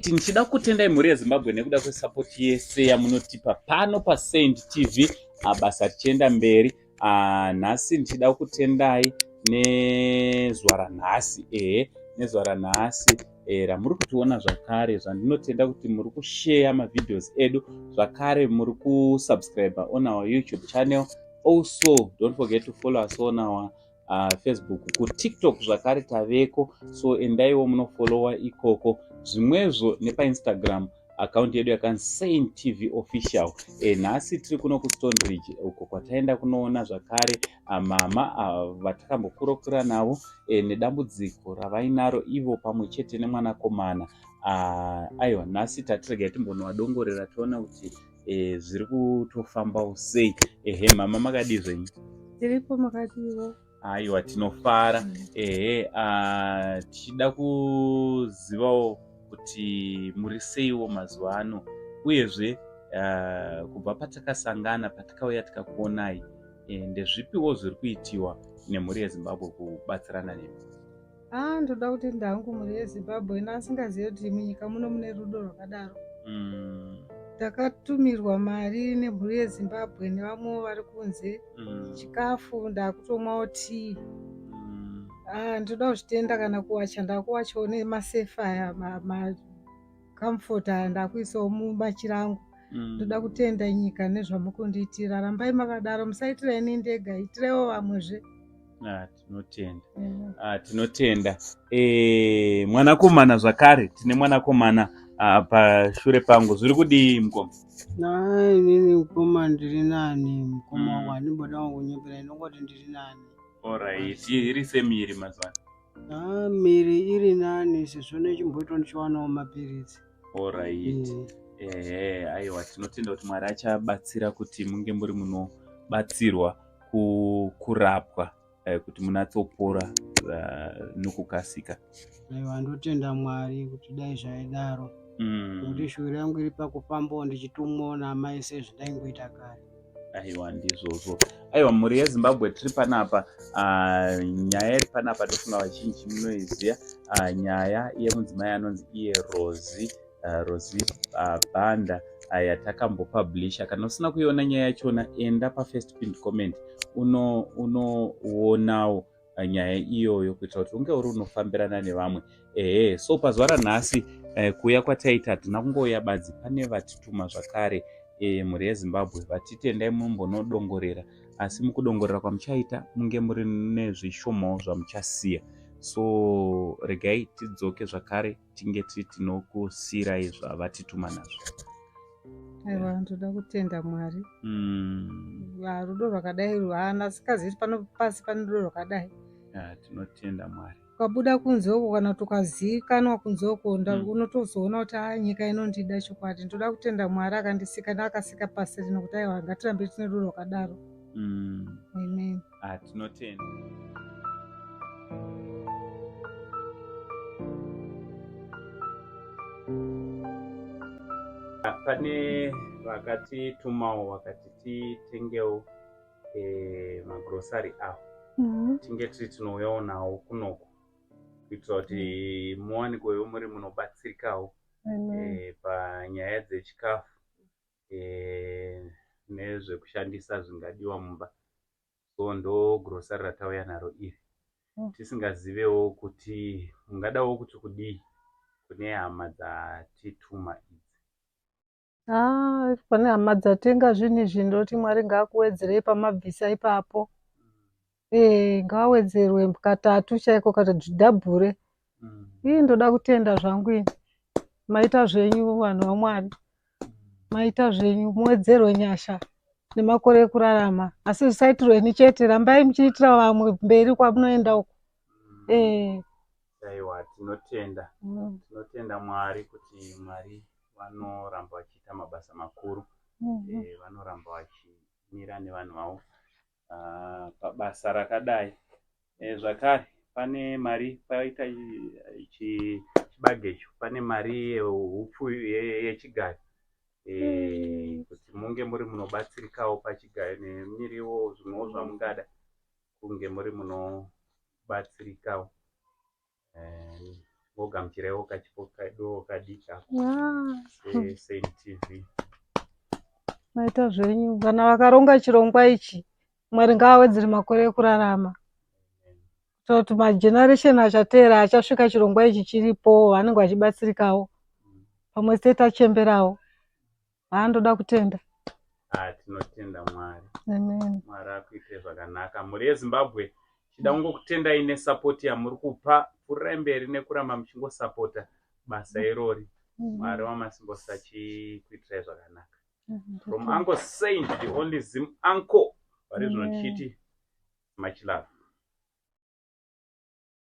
Tichida kutendai mhuri yeZimbabwe nekuda kwesapoti yese yamunotipa pano paSaint TV, basa richienda mberi. Nhasi ndichida kutendai nezuva ranhasi, ehe, nezuva ranhasi ramuri kutiona zvakare, zvandinotenda kuti muri kusheya mavideos edu zvakare, muri kusubscribe on our YouTube channel. Also, don't forget to follow us on our Facebook, kuTikTok zvakare taveko, so endaiwo munofollowa ikoko, zvimwezvo nepaInstagram account yedu yakanzi Saint TV Official. Nhasi tiri kuno kuStone Ridge, uko kwataenda kunoona zvakare mama vatakambokurukura navo nedambudziko ravainaro ivo pamwe chete nemwanakomana. Aiwa, nhasi tatiregai timbonowadzongorera tiona kuti zviri kutofambawo sei. Ehe, mama, makadii zvenyu? Tiripo, makadiwo? Aiwa, tinofara. Ehe, tichida kuzivawo kuti muri seiwo mazuva ano, uyezve kubva patakasangana, patakauya tikakuonai, ndezvipiwo zviri kuitiwa nemhuri yeZimbabwe kubatsirana nemi? A, ndoda kuti ndangu mhuri yeZimbabwe ino asingazivi kuti munyika muno mune rudo rwakadaro. Takatumirwa mari nemhuri yeZimbabwe nevamwewo vari kunze, chikafu, ndakutomwawo tii. Ah, ndoda kuzvitenda. Kana kuwacha, ndakuwachawo nemasefa aya, maComfort aya, ndakuisawo mumachira angu. Ndoda kutenda nyika nezvamukundiitira. Rambai makadaro, musaitira ini ndega, itiraiwo vamwezve. Ah, tinotenda. Ah, tinotenda. Mwanakomana zvakare, tine mwanakomana pashure pangu. Zviri kudii, mukoma? Na inini mukoma ndiri nani, mukoma wangu, handimboda kunyepera, inongoti ndiri nani. Alright, iri semiri mazuva ano? Ah, miri iri nani sezvo nechimboito ndichiwanawo mapiritsi. Alright. Ehe, aiwa, tinotenda kuti Mwari achabatsira kuti munge muri munobatsirwa kurapwa, kuti munatsopora nokukasika. Aiwa, ndotenda Mwari kuti dai zvaidaro, nekuti shuviro yangu iri pakufambawo ndichitumwawo naamai sezvindaingoita kare. Aiwa, ndizvozvo. Aiwa, mhuri yeZimbabwe, tiri panapa. Nyaya iri panapa tofunga vazhinji munoiziva, nyaya yemudzimai anonzi iye Rosi, Rosi Banda, yatakambopublisha. Kana usina kuiona nyaya yachona, enda pafirst pinned comment unoonawo nyaya iyoyo, kuitira kuti unge uri unofambirana nevamwe. Ehe, so pazuva ranhasi, kuuya kwataita hatina kungouya badzi, pane vatituma zvakare, mhuri yeZimbabwe, vatitendai mumbonodongorera, asi mukudongorera kwamuchaita munge muri nezvishomawo zvamuchasiya. So regai tidzoke zvakare, tinge tiri tinokusiyirai zvavatituma nazvo. Aiwa, ndoda kutenda Mwari. Rudo rwakadai rwaana asingazivi kuti pano pasi pane rudo rwakadai. Ah, tinotenda Mwari. Ukabuda kunze uko, kana kuti ukazivikanwa kunze uko, unotozoona kuti a, nyika inondida chokwadi. Ndoda kutenda Mwari akandisika neakasika pasi rino, kuti aiwa, ngatirambe tine rudo rwakadaro. Amen. Ah, tinotenda. Pane vakatitumawo, vakati titengewo magrosari avo, tinge tiri tinouyawo nawo kunoku, kuitira kuti muwanikwewo muri munobatsirikawo panyaya dzechikafu nezvekushandisa zvingadiwa mumba. So ndo grosari ratauya naro iri. Tisingazivewo kuti mungadawo kuti kudii kune hama dzatituma idzi. Ah, pane hama dzatenga zvinhu izvi, ndoti Mwari ngaakuwedzerei pamabvisa ipapo. Ngawedzerwe katatu chaiko, kana zvidhabhure. Ii, ndoda kutenda zvangu ini. Maita zvenyu, vanhu vaMwari, maita zvenyu, muwedzerwe nyasha nemakore ekurarama. Asi zvisaitirwe ini chete, rambai muchiitira vamwe mberi kwamunoenda uko. Aiwa, tinotenda. Tinotenda Mwari kuti Mwari vanoramba vachiita mabasa makuru. Vanoramba vachimira nevanhu vavo pabasa rakadai. Zvakare pane mari, paita chibage icho, pane mari yehupfu yechigayo, kuti munge muri munobatsirikawo pachigayo nemiriwo, zvimwewo zvamungada kunge muri munobatsirikawo. Ngogamuchiraiwo kachipo kaduwo kadiki ako Ah, seSaint TV. Maita zvenyu. Vana vakaronga chirongwa ichi, Mwari ngaawedzere makore ekurarama. Kuitira kuti mageneration achateera achasvika chirongwa ichi chiripo, vanenge vachibatsirikawo. Pamwe site tachemberawo. Haa, ndoda kutenda. Ah, tinotenda Mwari. Amen. Mwari akuitire zvakanaka. Mhuri yeZimbabwe, chida kungokutendai nesupport yamuri kupa. Pfuurirai mberi nekuramba muchingosapota basa irori. Mwari wamasimbosi achikuitirai zvakanaka. From Uncle Saint, the only Zim uncle, vari zvino Amen. tichiti much love.